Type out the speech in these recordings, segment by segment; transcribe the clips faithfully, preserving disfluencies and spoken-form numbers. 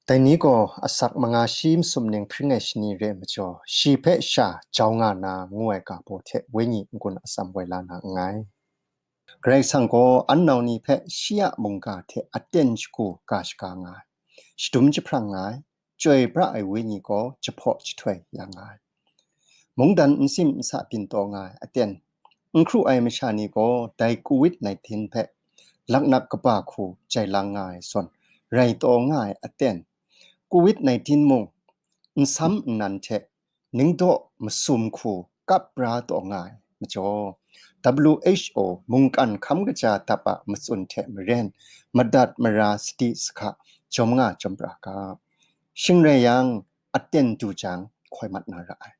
Dai ni gaw asak manga shi masum ning hpring ai shani re ai majaw, shi hpe sha jau nga na ngu ai ga baw hte wenyi n-gun atsam woi la na nngai. Karai Kasang gaw an nau ni hpe shi a mungga hte aten shagu ga shaga nga ai, shadum jahprang nga ai, chyoi pra ai wenyi gaw jahpaw jahtoi ya nga ai. Mungdan n sim n sa byin taw nga ai aten, n hkru ai masha ni gaw dai covid nineteen hpe laknak kaba hku jai lang nga ai zawn rai taw nga ai aten, covid nineteen mung nsam nnan hte ningdaw masum hku kap bra taw nga ai majaw, W H O mungkan hkam kaja dap a matsun hte maren, madat mara sadi sahka jawm nga jawm pra ga. Shing rai yang, aten du jang, hkoi mat na ra ai.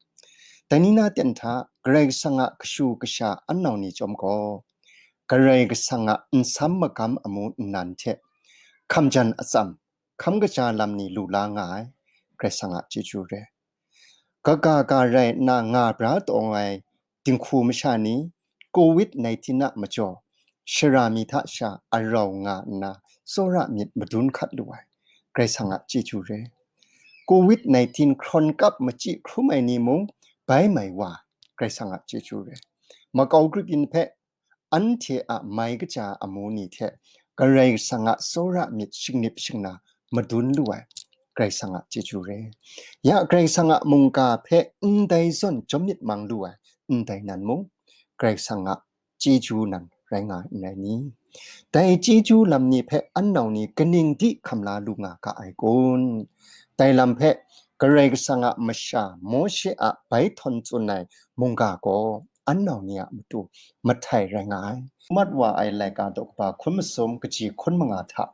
Dai ni na ten hta, Karai Kasang a kashu kasha an nau ni chyawm gaw, Karai Kasang a nsam magam amu nnan hte hkamjan atsam, hkam kaja lam ni lu la nga ai, Karai Kasang a chyeju re. Kaga ga rai nna nga bra taw ai dinghku masha ni, covid nineteen a majaw, shara mi hta sha arau nga nna, tsawra myit madun hkat lu ai, Karai Kasang a chyeju re. covid nineteen hkrawn kap machyi hkrum ai ni mung bai mai wa, Karai Kasang a chyeju re. Makau grup yin hpe anhte a mai kaja amu ni hte Karai Kasang a tsawra myit shingnip shingna madun lu ai, Karai Kasang a chyeju re. Ya Karai Kasang a mungga hpe ndai zawn jawm myit mang lu ai, ndai nan mung Karai Kasang a chyeju nan rai nga ai n rai ni? Dai chyeju lam ni hpe an nau ni kaning di hkam la lu nga ga ai kun? Dai lam hpe Karai Kasang a masha Mawshe a bai htawn tsun ai mungga gaw an nau ni a matu mahtai rai nga ai. Mat wa ai laika daw kaba hkun masum kaji hkun manga hta,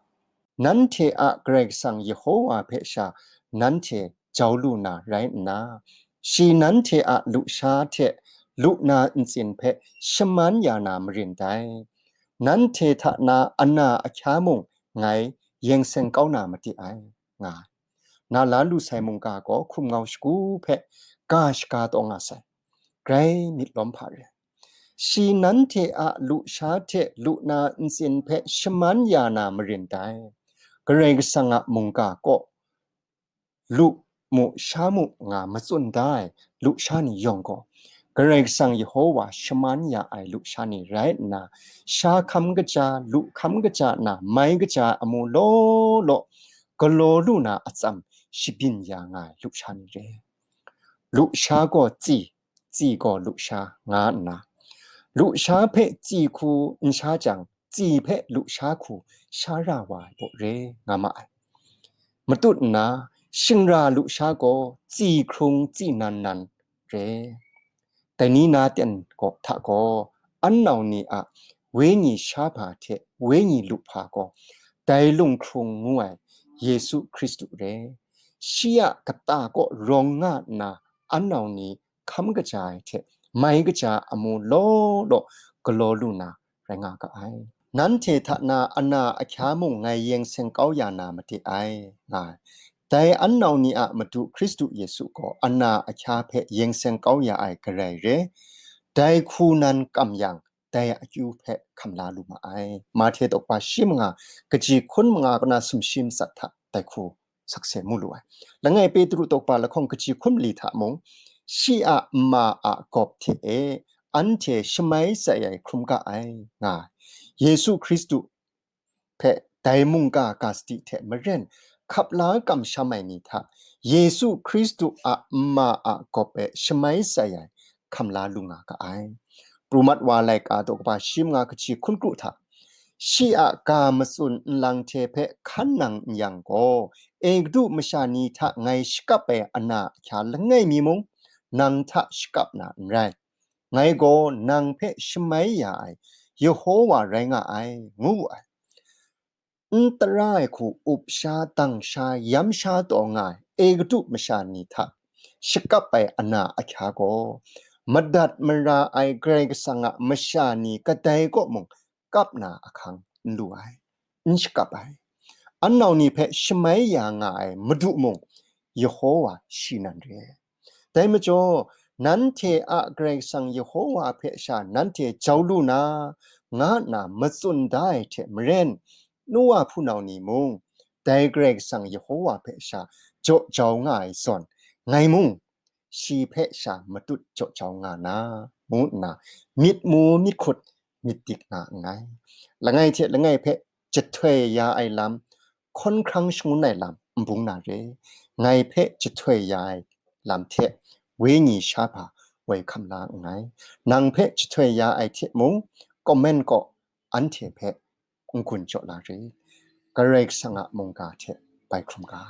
nanhte a Karai Kasang Yehowa hpe sha nanhte jau lu na rai nna, shi nanhte a lusha hte lu na ntsin hpe shaman ya na marin dai. Nanhte hta na ana ahkya mung ngai yeng seng kau na made ai, nga ai. Na la lu sai mungga gaw hkum ngau shagu hpe ga shaga taw nga sai. Grai myit lawm hpa re. Shi nanhte a lusha hte lu na ntsin hpe shaman ya na marin dai. Karai Kasang a mungga kaw lu mu, sha mu nga matsun da ai lusha ni yawng gaw, Karai Kasang Yehowa shaman ya ai lusha ni rai nna, sha hkam kaja, lu hkam kaja na mai kaja amu law law galaw lu na atsam shabyin ya nga ai lusha ni re. Lusha gaw tsi, tsi gaw lusha nga nna, lusha hpe tsi hku n sha jang, tsi hpe lusha hku sha ra wa ai baw re nga ma ai. Matut nna, shingra lusha gaw tsi hkrung tsi nan nan re. Dai ni na ten gaw hta gaw, an nau ni a wenyi sha hpa hte wenyi lu hpa gaw, dai lunghkrung ngu ai Yesu Hkristu re. Shi a kata kaw rawng nga nna, an nau ni hkam kaja ai hte mai kaja amu law law galaw lu na rai nga ga ai. Nanhte hta na ana ahkya mung ngai yeng seng kau ya na made ai, nga ai. Dai an nau ni a Madu Hkristu Yesu gaw ana ahkya hpe yeng seng kau ya ai Karai re. Dai hku nan kam yang, dai akyu hpe hkam la lu ma ai. Mahte daw kaba shi manga, kaji hkun manga kaw na sumshi matsat hta dai hku sakse mu lu ai. Langai Petru daw kaba lahkawng kaji hkun mali hta mung, shi a nma a gawp hte e anhte shamai tsai ai hkrum ga ai, nga ai. Yesu Hkristu hpe dai mungga ga sadi hte maren hkap la kamsham ai ni hta Yesu Hkristu a nma a gawp e shamai tsai ai hkam la lu nga ga ai. Pru mat wa laika daw kaba shi manga kaji hkun kru hta, shi a ga matsun nlang hte hpe hkan nang n yang gaw, Egutu masha ni hta ngai shakap ai ana ahkya langai mi mung, nang hta shakap na n rai. Ngai gaw nang hpe shamai ya ai Yehowa rai nga ai, ngu wu ai. N tara ai hku up sha, dang sha, yam sha taw nga ai Egutu masha ni hta shakap ai ana ahkya gaw, madat mara ai Karai Kasang a masha ni kadai kaw mung kap na ahkang n lu ai, n shakap ai. An nau ni hpe shamai ya nga ai Madu mung, Yehowa shi nan re. Dai majaw, nanhte a Karai Kasang Yehowa hpe sha nanhte jau lu na, nga nna matsun da ai hte maren, nu wa hpunau ni mung, dai Karai Kasang Yehova hpe sha jaw jau nga ai zawn, ngai mung shi hpe sha matut jaw jau nga na, ngu nna myit mu myit hkut myit dik nga nngai. Langai hte langai hpe jahtoi ya ai lam, hkawn hkrang shangun ai lam n bung na re. Ngai hpe jahtoi ya ai lam hte wenyi sha hpa woi hkam la nngai. Nang hpe jahtoi ya ai hte mung, comment kaw anhte hpe n-gun jaw la re. Karai Kasang a mungga hte bai hkrum ga.